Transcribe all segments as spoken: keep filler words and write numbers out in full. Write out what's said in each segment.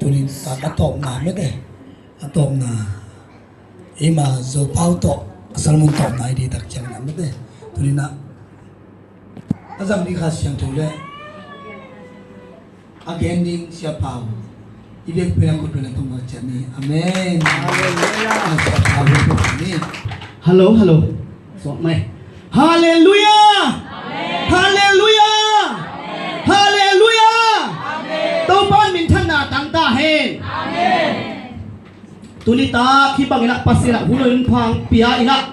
Tunin tak a tawpna mete, a tawpna eima Zopau tawh a sermon tawpna i dih tak ciangin a mete. Tunin ah a zang dih Kha Siangtho le a gen ding Sia Pau i biakpiakna khut beng a tong ciat ni. Amen. Hallelujah. Sia Pau i biakpiakna ni. Hello, hello. Suak mai. Hallelujah. Hallelujah. Hallelujah. Topa minthanna tang ta hen. Tuni tak hih bangin ah Pasian ah hun hong pia in ah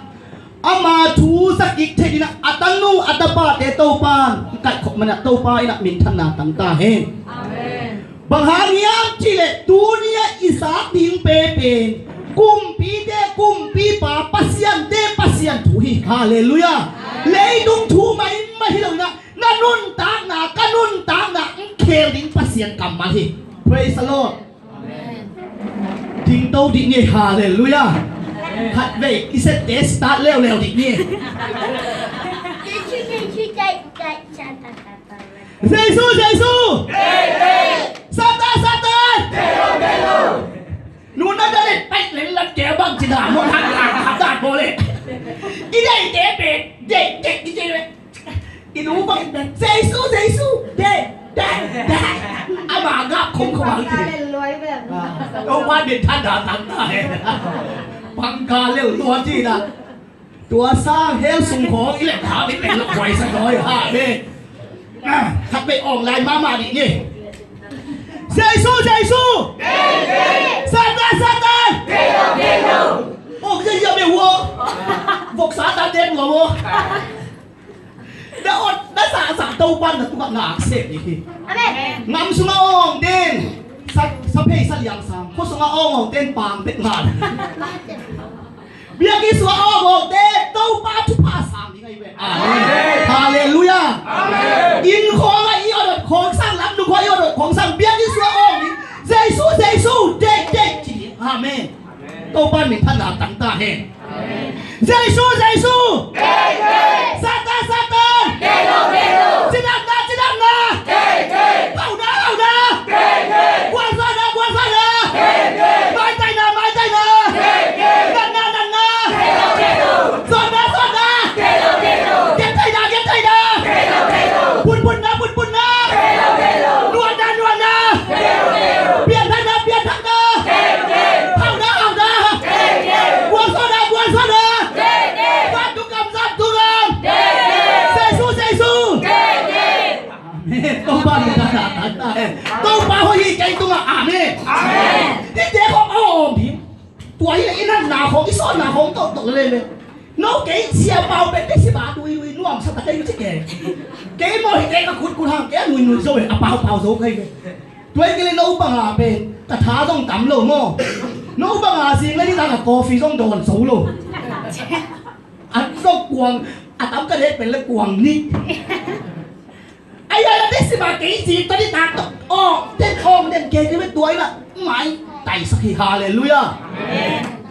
ama thu zakik thei dingin ah a tanu a tapate Topa in kaihkhop manin ah Topa in ah minthanna tang ta hen. Amen. Bang hang hiam cih leh tuni a i zak ding pen pen kumpite kumpipa, pasiante Pasian thu hi. Hallelujah. Leitung thu mahmah hi lo in ah na nuntakna, ka nuntakna hong khel ding Pasian kammal hi. Praise the Lord. Dingto dih ni. Hallelujah. Khatvei i sette start leuleu dih ni. Jesu, Jesu. Satan, Satan. Nuna dalet pek lel lat ke bang cina mo hak hak hak hak bole. I dei te pe dei dei i dei. I nu bang in Jesu, Jesu, de, de, de. Ama gap khong khong bang ci. Topa minthanna tang ta hen. Bang ka lel lua ci na. Tua sang hell sung khong i leh kha i leh lok huai sa noi ha be. Khat be online mama dih ni. Jesu, Jesu. Satan, Satan. Ong Jesu be wo. Vok Satan te wo wo. Na ot na sa sa Topa na tungah ngak sep ding hi. Amen. Ngam sungah awng ding. Sa, sa phei sa liang sang. Khua sungah awng awng ding pang tek ngan. Biakinn sungah awng awng ding Topa thupha sang ding ahi ve. Amen. Hallelujah. Amen. Inn khawng ah i awng khawng sang, lam nu khawng i awng khawng sang, biakinn sungah awng ding. Jesu, Jesu, dek, dek ci. Amen. Topa minthanna tang ta hen. Jesu, Jesu. Satan, Satan. Cinakna, cinakna. Hauhna, hauhna. Gualzawhna, gualzawhna. Maitaina, maitaina. Natna, natna. Sawtna, sawtna. Gentheina, gentheina. Phunphunna, phunphunna. Nuanna, nuanna. Pianthakna, pianthakna. Hauhna, hauhna. Gualzawhna, gualzawhna. Zat thugam, zat thugam. Jesu, Jesu. Amen. Topa minthanna tang ta hen. Topa hoih hi kei tungah. Amen. Hihte khawng a om hi. Tua hi leh i natna khawng, i sawtna khawng tawh tawh lele. No kei Sia Pau pen kei sipa duidui nuamsa ta kei ci kei. Kei maw hihte ka khut khut hang kei a nuinui zo e, a paupau zo kei ve. Tua hi kei leh no banga pen ka tha zong tam lo maw. No banga zing le ni ta ka coffee zong dawn zo lo. A zong kuang a tam ka det pen le kuang nih. Ai ai la te sima kei si ta ni ta to. Ong ten ong den kei ni me tua ina mai tai sak hi. Hallelujah. Amen.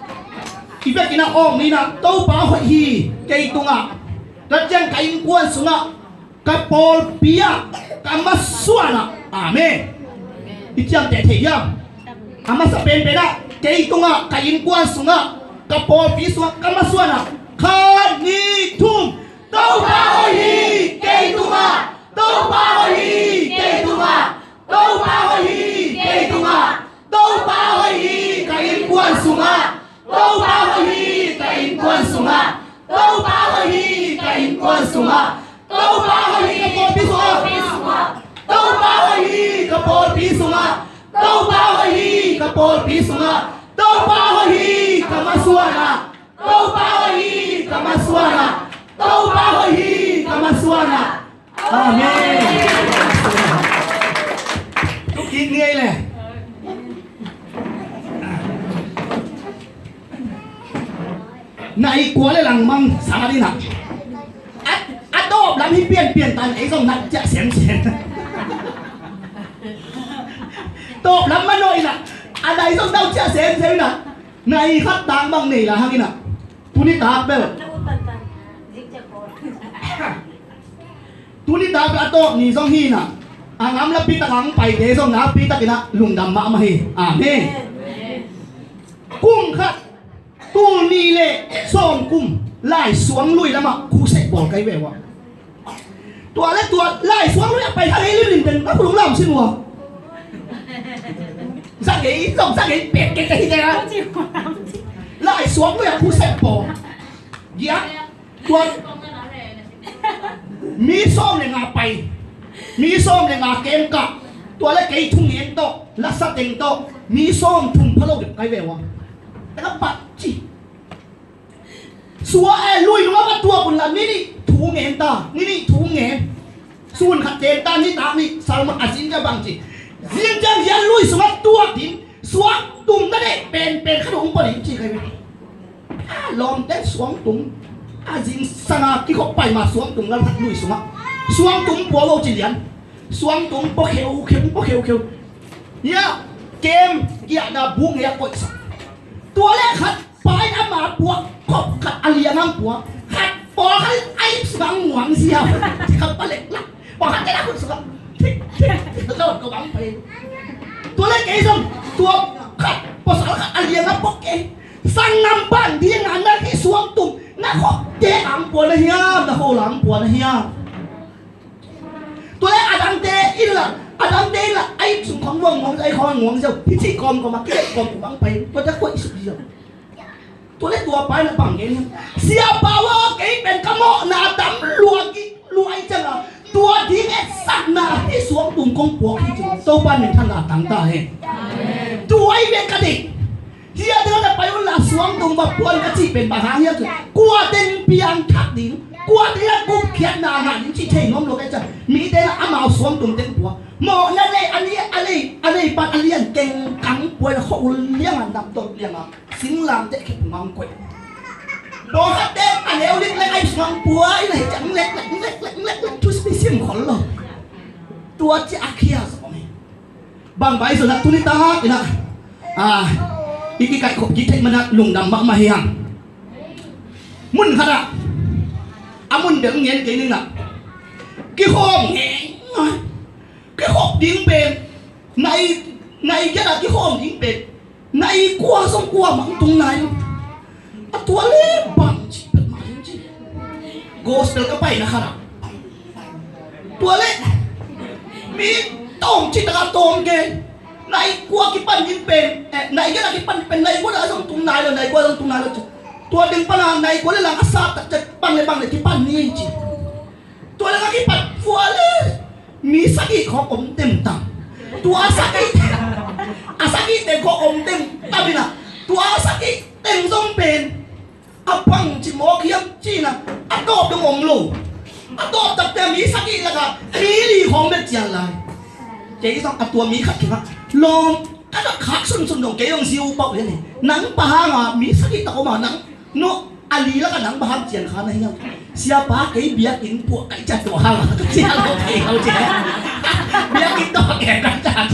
I vekin a ong ni na Topa hoih hi kei tungah. Tua ciang ka innkuan sungah ka pawlpi ah ka masuan ah. Amen. I ciamteh thei hiam? A masa penpen ah kei tungah ka innkuan sungah ka pawlpi sungah ka masuan ah khat nih thum. Topa hoih hi kei tungah. Topa hoih hi kei tungah. Topa hoih hi kei tungah. Topa hoih hi ka innkuan sungah. Topa hoih hi ka innkuan sungah. Topa hoih hi ka innkuan sungah. Topa hoih hi ka pawlpi sungah. Topa hoih hi ka pawlpi sungah. Topa hoih hi ka pawlpi sungah. Topa hoih hi ka masuan ah. Topa hoih hi ka masuan ah. Topa hoih hi ka masuan ah. Amen. Tuk kik ni ei le. Na i kua le langmang sa ding na. A, a tawp lam hi pianpian tan ei zong nat ciah semsem. Tawp lam manoh ina. A dai zong dau ciah semsem ina. Na i khat tang bang nei la hang ina. Tuni tak bel. Tuni tak bel a tawp ni zong hi ina. A ngamlapi tak a hong paite zong nakpi takin ah lungdam mahmah hi. Amen. Kum khat tul nih le sawm kum Laisuang lui lamah crusade bawl kai ve uh a. Tua le tua Laisuang lui a pai kha ngei limlim pen a khulung lam sin uh a. Zak ngei zong zak ngei pek kei ka hi kei a. Laisuang lui a crusade bawl. Giak. Tua mi sawm le nga pai, mi sawm le nga kem kah, tua le kei thungen tawh, lasa teng tawh mi sawm thum pha lo deuh kai ve uh a. Teka pat ci. Sua e lui nungah va tuak un la, ni nih thu ngen ta, ni nih thu ngen. Sun khat kem ta, nitak nih salmon a zing ka bang ci. Zing ciang hian lui sungah tuak ding, suang tum na deh penpen khat hong pua ding ci kai ve. A lawmte suangtum a zingsanga kikhop pai ma suangtum lalkhat lui sungah suangtum pua lo ci lian. Suangtum pua kheukheu, pua kheukheu. Ia kem giahna buk ngei a koihsak. Tua le khat pai ama pua khop khat a liang ang pua. Khat pua khat a ip sungah muang ziau. Khat palek lak. Pakhat te na khut sungah thik thik thik lawt ko bang pai. Tua le kei zong tua khat pasal khat a liang a pok kei. Sanggam pan ding a na hih suangtum na khop te ang pua na hiam, na ho lam pua na hiam. Tua le a dangte in la, a dangte in la a ip sung khong muang muang, a ip khong muang ziau. Hih cih kawmkawm a kei kawmkawm ang pai. Tua te koih suk ziau. Tua le tua pa in a bang gen hiam? Siapa aw, kei pen ka mawhna tam lua kik lua i ciang a, tua ding etsakna hih suangtum kong puak hi ci. Topa minthanna tang ta hen. Tua i ve ka deih. Hih a ding a na pai un la suangtum va puan ka cih pen bang hang hiam ci. Kua teng piangthak ding, kua teng a gupkhiatna ngah ding cih thei nuam lo ka i ciang, mite na amau suangtum teng puak. Mawhna lei a ni a lei a lei pan a lian kengkang puai na khua ul liang a, namtawh liang a. Singlamteh khip ngang koih. Pawlkhatte a neu liklek a ip sung pua in a hi ciang leklek leklek leklek leklek thu sim khol lo. Tua ci a khia sawm hi. Bang bai zong a tuni tak in a, a, i kikaihkhop kithei man a lungdam mahmah hi hang. Mun khat ah a mun bel ngen kei ning a, kikhawm ngei ngai. Kikhop ding pen nai, nai giat a kikhawm ding pen nai kua zong kua mah tung nai lo. A tua le bang ci pet mah ding ci. Gospel ka paina khat ah tua le mi tawm ci taka tawm ke. Nai kua kipan ding pen, eh, nai giat a kipan ding pen nai kua zong tung nai lo, nai kua zong tung nai lo ci. Tua ding pan a nai kua le lang a sa tak ciang bang le bang le kipan ni ci. Tua le ka kipat fua le mi sagih khawng om tem tam. Tua a sagih, a sagih teng khawng om tem tam in a, tua a sagih teng zong pen a bang ci mawk hiam ci in a, a tawp dong om lo. A tawp takte mi sagih lakah mi li khawng bek cian lai. Kei zong a tua mi khat kiangah lawm ka na khak sunsun dong kei zong ziu pau le ni. Nang pa hanga mi sagih tak om a nang No, a li lakah nang bang hang cian kha na hiam? Siapa kei biakinn puah kaih ciat tua hang a ka ciah lo thei lo ciah. Biakinn tua kei kaih ciat.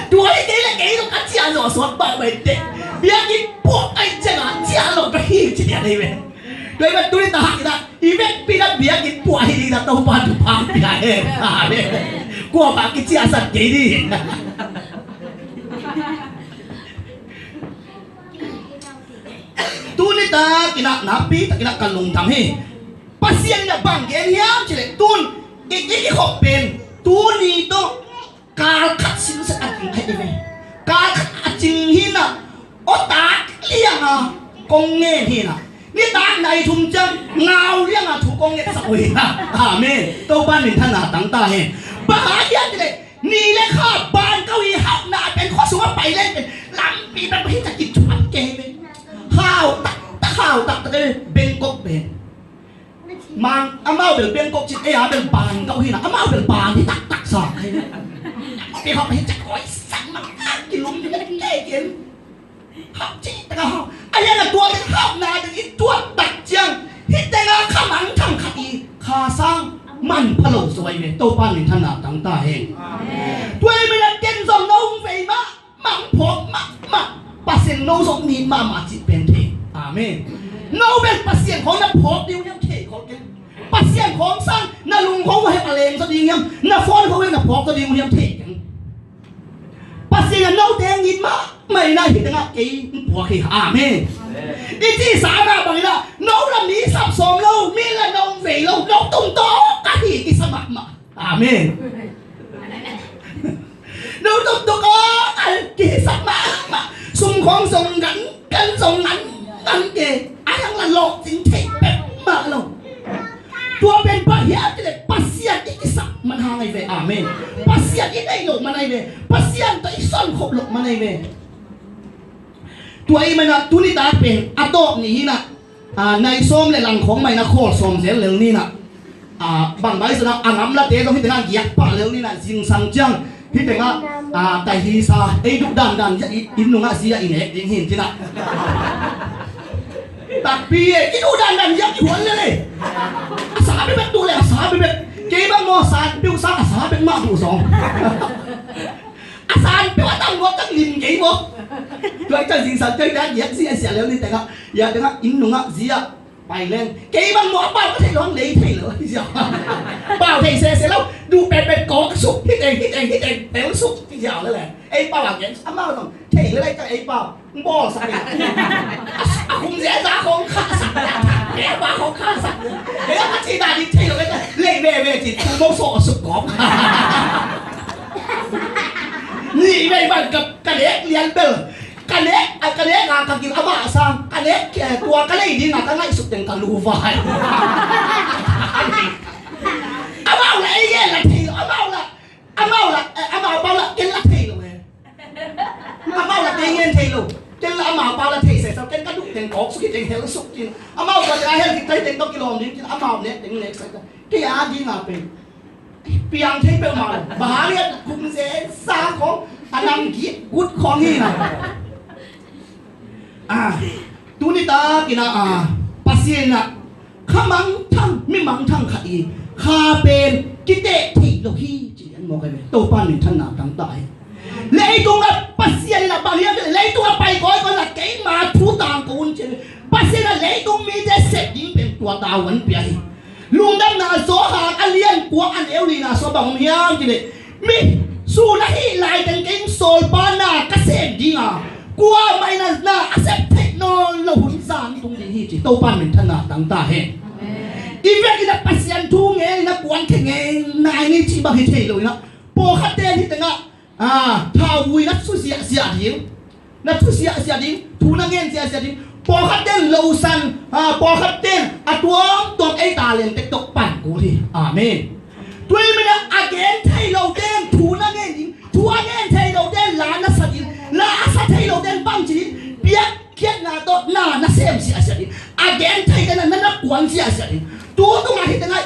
Tua hi kei le kei lo ka ciah lo suak bang bai te. Biakinn puah kaih ciat a ciah lo ka hi ci dia nei ve. Tua hi ban tuni ta hak ina i vekpi na biakinn puah hi ding na Topa thupha pia hen. Amen. Kua bang kiciah sat kei ding. Tuni takin ah nakpi takin ah ka lungdam hi. Pasian in ah bang gen hiam cih leh tun i, i, i kikhop pen tuni tawh kal khat sinset a cing khat i ve. Kal khat a cing hi na, awtak liang a kong ngen hi na. Nitak nai thum ciang ngau liang a thu kong ngetsak uh hi na. Amen. Topa minthanna tang ta hen. Bang hang hiam cih leh Ni le kha ban kau hi hauhna pen khua sungah pai leng pen lampi pen hi tak kituat kei pen. Hau tak tak hau tak tak kei Bangkok pen. Mang amau bel Bangkok cin ei a bel ban kau hi na amau bel ban hi tak tak sa kei. Pi hau hi tak koi sang mang kilum kei kei. Hau cih tak a hau. A hian a tua ding hauhna ding i tuat tak ciang hih teng a kha mangthang khat i kha sang man pha lo zaw i ve. Topa minthanna tang ta hen. Amen. Tua i min a ken zong no hong vei mah mah phawk mah mah Pasian no zong nit mah mah cih pen thei. Amen. No bel Pasian khawng na phawk ding uh hiam thei khol kei. Pasian khawng sang Na lung khong uh a hep a leng zaw ding hiam? Na phone khong uh a hep na phawk zaw ding uh hiam thei keng. Pasian in note ngit mahmah in ah hih tengah kei hong puak hi. Amen. I cihsa na bangin ah no la mi sap sawm lo, mi la no vei lo, no tum tawh ka hi kisa mahmah. Amen. No tum tawh ka hi kisa mahmah. Sum khong zong ngan, kan zong ngan, ngan ke. A hiang la lawh cing thei pek mah lo. Tua pen bang hiam cih leh Pasian i kisap man hang ahi ve. Amen. Pasian i neih loh man ahi ve. Pasian tawh i suan khop loh man ahi ve. Tua ahih manin ah tuni tak pen a tawp ni hi in ah, ah, nai sawm le lang khawng mah in ah khawl sawm zel lel ni in ah, ah, bang mah hi zong ah a ngamlate zong hih tengah giak pah lel ni in ah, zingsang ciang hih tengah, ah, tai hi sa ei duh dandan ziah i inn nungah ziah i nek ding hi in ci in ah. Takpi e, i duh dandan ziah i huan lel e. A sa bekbek duh le a sa bekbek. Kei bang maw san piuh sa a sa bek mah duh zong. A san peuh a tam ngawt tak lim kei maw. Tua i ciang zingsang ciang i dan giak ziahziah lel ni tengah, ya tengah inn nungah ziah pai leng. Kei bang maw a pau ka theih lo hang lei thei lo ziah. Pau thei sese lo. Duh petpet kawk suk, hih teng, hih teng, hih teng, tel suk ziah lel e. Ei pau a gen amau zong thei lel e, ka ei pau. Bawlsak hi. A khum zia za khong khahsak. Ei pa khong khahsak. Ei a thei dan ding thei lo ka lei veve cin tu mong so a suk kawm. Ni vei ban ka, ka lek lian bel. Ka lek, a ka lek a ka gil a ba sang. Ka lek, eh, tua ka lei ding a ka ngaihsut teng ka lu vai. Amau la ei gen la thei lo, amau la. Amau la, eh, amau pau la, ken la thei lo e. Amau la kei ngen thei lo. Ken la amau pau la thei sese, ken ka duh teng kawk suk hi teng hel suk cin. Amau pau la hel kik thei teng tawh kilawm ding cin, amau nek teng nek sese. Kei a ding a pen piang thei peuhmah lo. Bang hang hiam, kum zen sa khong, a nam gik gut khong hi na. Ah, tuni takin ah, ah, Pasian in ah kha mangthang, mi mangthang khat i kha pen kiteh thei lo hi ci lian mawk ahi ve. Topa minthanna tang ta hi. Leitung ah Pasian in ah bang hiam, leitung ah pai kawikawi in ah keima thu tangko un ci ahi ve. Pasian in ah leitung mite sep ding pen tua tavuan pia hi. Lungdamna Johan a lian kua a neu lina sua bang om hiam cih leh, mi sun ahih laiteng kei in sawlpa na ka sem ding a, kuamah in ah na a sep theih nawn lo hun zan tung ding hi ci. Topa minthanna tang ta hen. I vekin ah Pasian thu ngen in ah kuan khe ngen nai ni cih bang hi thei lo in ah, pawlkhatte in hih tengah ah, thauvui na thu ziahziah ding, na thu ziahziah ding, thu na ngen ziahziah ding. Pawlkhat ten losan, ah, pawlkhat ten a tuamtuam ei talent tek tawh pan kul hi. Amen. Tua ahih manin a gen thei lo ten thu na ngen ding, thu a ngen thei lo ten la na sa ding, la a sa thei lo ten bangci ding, piakkhiatna tawh na na sem ziahziah ding. A gen thei ten na na kuan ziahziah ding. Tu tungah hih tengah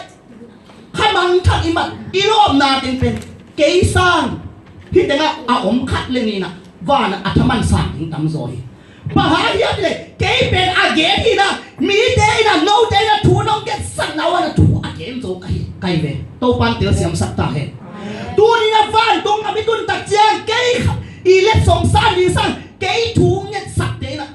kha mangthang i mat i lawpna teng pen kei sang hih tengah a om khat le nih in ah van ah a thaman sang ding tamzaw hi. Bang hang hiam cih leh kei pen a gen hi in ah, mite in ah, note in ah thu nong gensakna uh ah na thu a gen zo ka hi, ka hi ve. Topa in telsiamsak ta hen. Tuni in ah vantung a mi tun tak ciang kei kha i letsong san ding sang kei thu ngetsakte in ah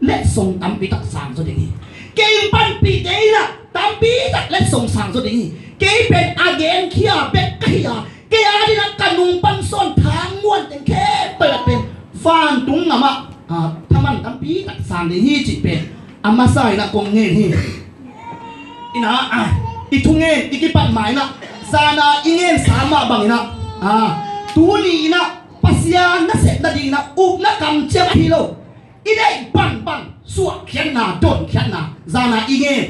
letsong tampi tak sang zaw ding hi. Kei hong panpihte in ah tampi tak letsong sang zaw ding hi. Kei pen a genkhia bek ka hi a, kei a ding ah ka nung pan sawn thanguan teng khempeuh ah pen vantung ngam ah, ah, thaman tampi tak sang ding hi cih pen a masa in ah kong ngen hi. In ah, ah, i thungen i kipat ma in ah zan a i ngensa mah bang in ah, ah, tuni in ah Pasian nasep nading in ah upna kamciam ahi lo. I neih bangbang suahkhiatna, donkhiatna zan a i ngen.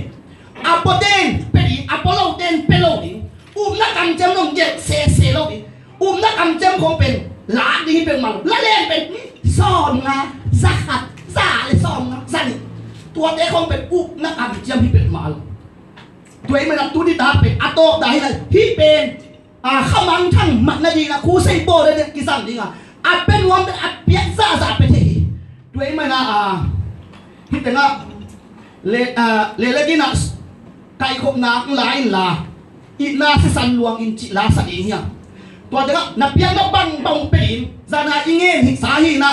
A puaten pia ding, a pua loten pia lo ding. Upna kamciam dong gelh sese lo ding. Upna kamciam khong pen lak ding hi peuhmah lo. La leng pen sawmnga, zakhat, za le sawmnga, zanih. Tuate khong pen upna kamciam hi peuhmah lo. Tua ahih manin ah tuni tak pen a tawp dan hi lai, hih pen a, kha mangthang mat nading a, khusei pawl le ding kizang ding a, a pia nuam ding a piak zahzah pia thei hi. Tua ahih manin a, hih tengah le, a, le le ding a kaikhopna la in la, itna sisan luang in cih la sa ding hi a. Tua tengah na piakna bangbang pia ding, zan a i ngen hi sa hi in a,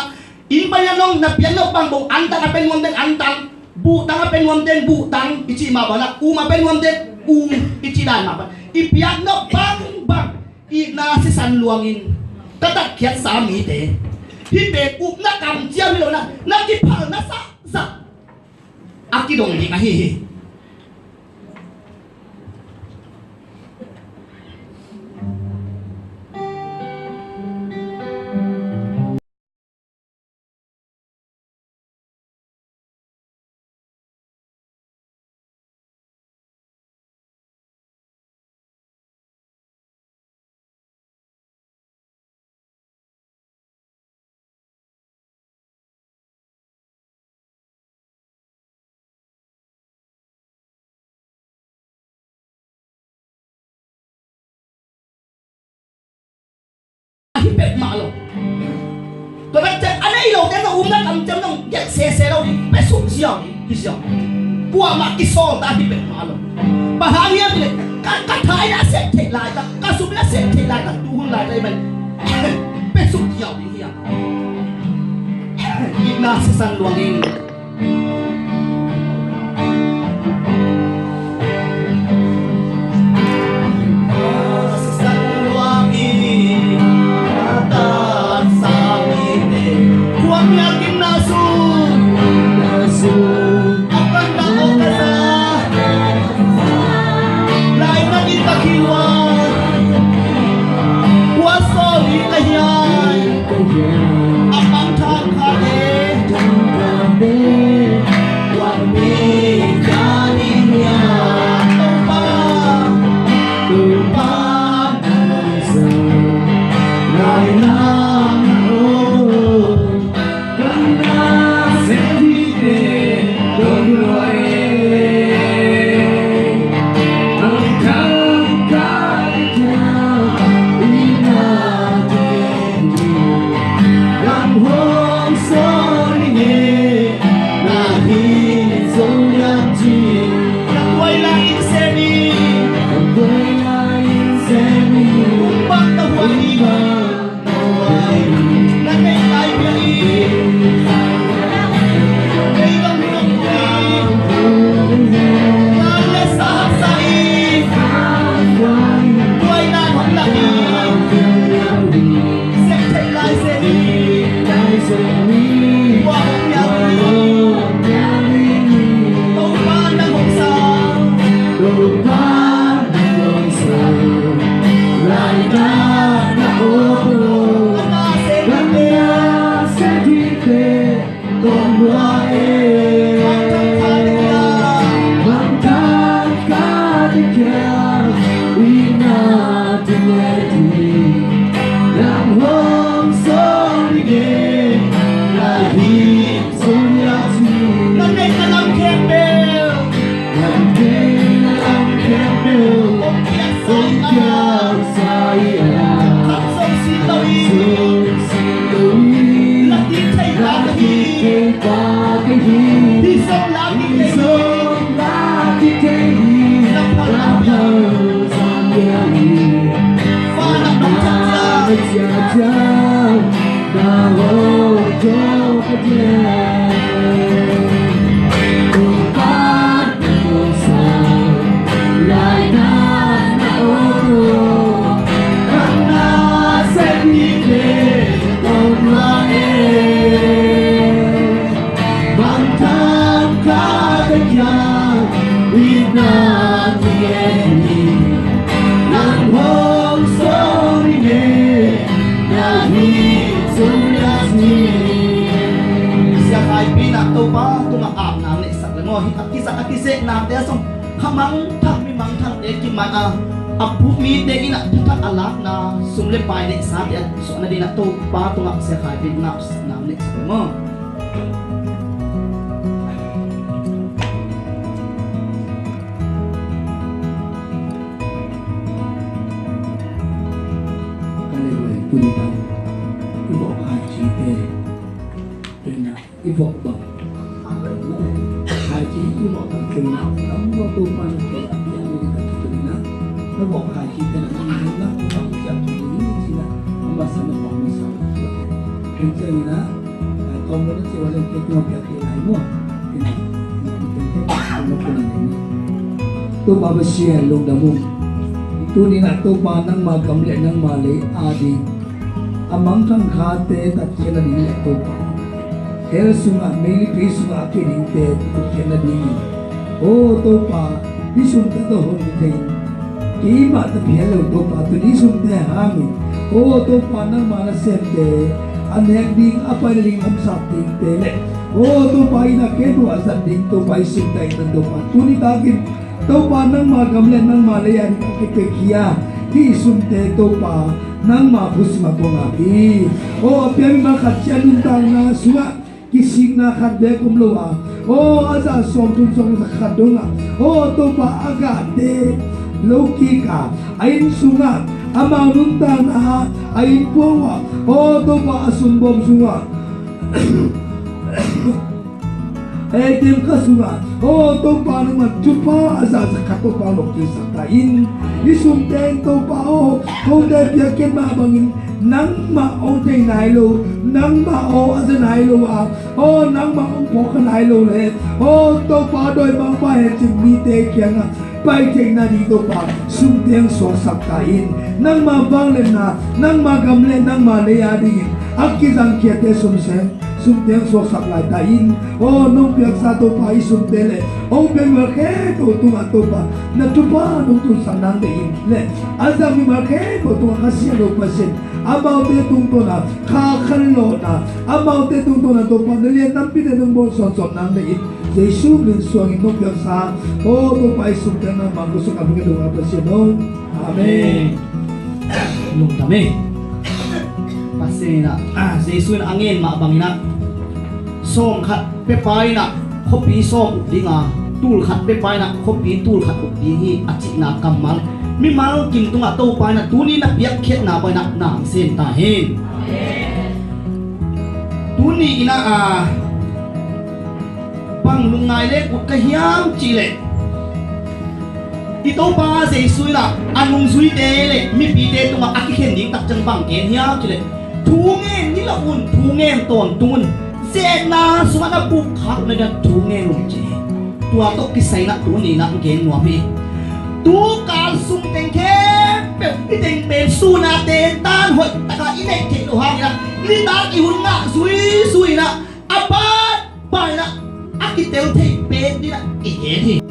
inn pan in a nong na piakna bangbang antang a pia nuam ding antang, buhtang a pia nuam ding buhtang, i cih mah bang a, um a pia nuam ding um i cih dan mah bang, i biakna bangbang itna sisan luangin ka tatkhiatsa mite, hih pen upna kamciam hi lo, na, na kiphalna sahsah a kidong ding ahi hi. Ahi peuhmah lo. Tua bek ciang a nei lote zong umna kamciam zong gelh sese lo ding, pia suk ziau ding hi ziau. Kuamah kisawl ta ahi peuhmah lo. Bang hang hiam cih leh ka, ka tha in a sep theih laitak, ka sum in a sep theih laitak, tu hun laitak i man pia suk ziau ding hi a. Itna sisan luangin. A mangthang kha e, wan mi ka ni nia, Topa, Topa, na sa, lai na o, kan na se di te, don lo e, ang kang ka. Sia Khai Pi in ah Topa tungah apna neihsak le maw, hih a kizat a kizehnate a sung kha mangthang, mi mangthangte kiman a, a pu mite in ah thuthak a lakna, sum le pai neihsate a suahna dingin ah Topa tungah Sia Khai Pi in ngapsakna neihsak le maw. Ka lei vai tuni tan i vawh khai cite, tena i vawh bang khai ci i vawh bang tena tam vawh tu pan te a piang ni ka tuni na, na vawh khai cite na man na tam kia tuni ni cina, a masa na vawh masa na kia. Ken cina, kau mo na ci wa le ke tua kia tena i mo. Tena, tena, tena, tena, tena, tena. Topa Pasian lungdam ung. Tuni-in ah Topa nangma gam le nangma lei ading a mangthang khate tatkhiat nading le Topa hell sungah meilipi sungah a kidingte tatkhiat nadingin, aw Topa, hih sumte tawh hong kithei in keimah tawh phial lo Topa, tuni hih sumte hangin, aw Topa, nangma nasemte a nek ding, a pai nading lamsak dingte le, aw Topa, inn a khempeuh a zat ding Topa, hih sumte in Topa, tuni takin Topa nangma gam le nangma lei a ding a kipiakhia hih sumte Topa, nangma khut sungah kong ap hi. Aw a piang mimal khat ciat nuntakna sungah kisikna khat bek om lo a, aw a za sawmthum sawmkhat dongah, aw Topa, a gahte lo kik a, a inn sungah, amau nuntakna ah, a innkuan uah, aw Topa, a sumbawm sungah, A T M card sungah, aw Topa, nangma thupha a za za khat Topa, lo kiksak ta in. Hih sumte in Topa aw, kote piakkhiat mah bangin nangmah hong thei nai lo, nangmah aw a za nai lo a, aw nangmah hong phawk kha nai lo le, aw Topa, dawimangpa hencing mite kiangah pai theihna ding Topa, sumte hong suaksak ta in. Nangma vangliatna, nangma gam le nangma lei a dingin a kizangkhiate sumseng, sumte hong suaksak lai ta in. Aw nong piaksa Topa, hih sumte le hong piak mimal khempeuh tungah Topa, na thupha nong tunsak nang deih in le a zang mimal khempeuh tungah Kha Siangtho Pasian, amaute tungtawn a kha khanlawhna, amaute tungtawn a Topa, na lian tampite nong bawl sawnsawt nang deih in. Jesu min suangin nong piaksa, aw Topa, hih sumte nangma khut sungah kong ap hi, Topa Pasian aw. Amen. Lungdam e. Pasian in ah, ah, Jesu in a ngen mah bangin ah, sawm khat pia pa in ah khuapi sawm uk ding a, tul khat pia pa in ah khuapi tul khat uk ding hi, a cihna kammal mimal kim tungah Topa in ah tuni na piakkhiatna bangin ah na hong sem ta hen. Tuni in ah, ah, bang lungngai leng ut ka hiam cih leh, i Topa Jesu in ah a nungzuite le mipite tungah a kikhen ding tak ciang bang gen hiam cih leh, thu ngen ni lo un, thu ngen tawntung un. Ze-etna sungah na puk khak nading thu ngen un ci hi. Tua tawh kisai in ah tuni in ah gen nuam hi. Tu kal sung teng khempeuh i teng pen sun a tentan hoih takin i neih theih loh hangin ah nitak i hun ngah zuizui in ah a paapa in ah a kitel thei pen ding in ah i gen hi.